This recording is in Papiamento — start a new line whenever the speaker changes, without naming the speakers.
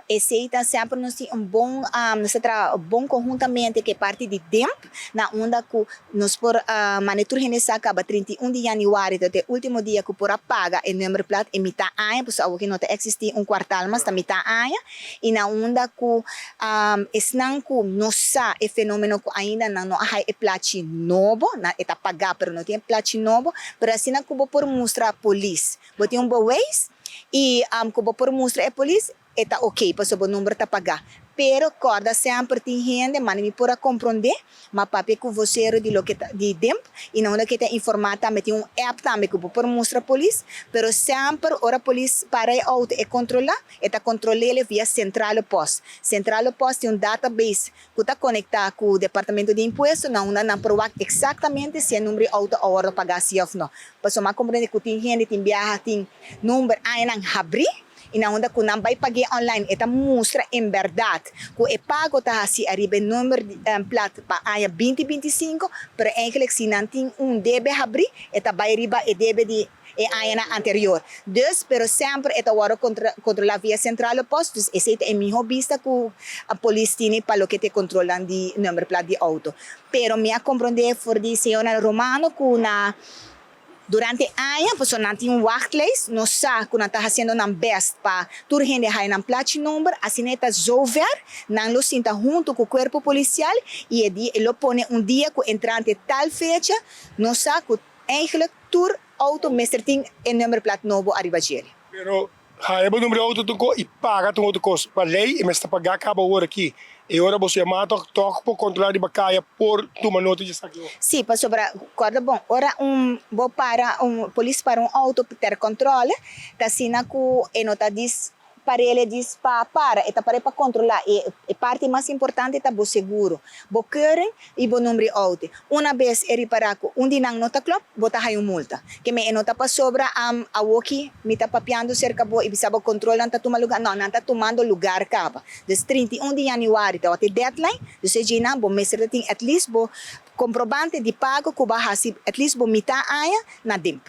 Esey ta semper nos tin un bon, nos ta traha bon conhuntamente cu e parti di DIMP, na unda cu nos por manda tur hende sa caba 31 di januari ta e ultimo dia cu por a paga e nummerplaat e mita aña, pasobra awo no ta existi un kwartaal mas, ta mita aña, y na unda cu esnan cu no sa e fenomeno cu ainda nan no a haya e plachi nobo, nan e ta paga pero no tin e plachi nobo, pero asina cu bo por mustra polis bo tin un bewijs y cu bo por mustra e polis, e ta ok, pasobra bo number ta paga. Pero corda, semper tin hende, mane mi por a compronde, m'a papia cu vocero di loke ta di DIMP, y na unda cu ta informa tambe tin un app tambe cu bo por mustra polis, pero semper ora polis para e auto e controla, e ta control'e via Centrale Post. Centrale Post tin un database cu ta conecta cu Departamento di Impuesto, na unda nan por wak exactamente si e number di auto a wordo paga si of no. Pasobra m'a comprende cu tin hende tin biaha tin number añanan habri, y na unda cu nan bay pag'e online e ta mustra en berdad cu e pago ta haci ariba e number di plaat pa aña 2025, pero eigenlijk si nan tin un debe habri, e ta bay riba e debe di e añanan anterior. Dus, pero semper e ta wordo controla via Centrale Post, dus esey ta e miho bista cu polis tin pa loke ta controlan di nummerplaat di auto. Pero mi a comprende for di señora Romano cu na durante aña, pasobra nan tin un wachtlijst, nos sa cu nan ta haciendo nan best pa tur hende haya nan plachi number, asina e ta zover, nan lo sinta hunto cu cuerpo policial y e dia, lo pone un dia cu entrante tal fecha, nos sa cu eigenlijk tur auto mester tin e nummerplaat nobo ariba djele.
Pero haya bo number di auto tur cos y paga tur otro cos. Pa ley e mester paga caba ora aki. E ora bo yama toch toch por controla riba caya, por tuma nota di esaki.
Si, pasobra, corda bon, ora un bo para un polis para un auto ter controle, ta asina cu e no ta dis parele dis pa para, e ta pare pa controla. E parti mas importante ta bo seguro, bo keuring y bo number di auto. Una bes e ripara cu un di nan no ta klop, bo ta haya un multa. Kemen e no ta pasobra awoki mi ta papiando cerca bo y bisa bo control nan ta tuma lugar. No, nan ta tumando lugar caba. Dus 31 di januari ta e deadline, dus e nan bo mester tin at least bo comprobante di pago cu bo a hasi at least bo mita aña na DIMP.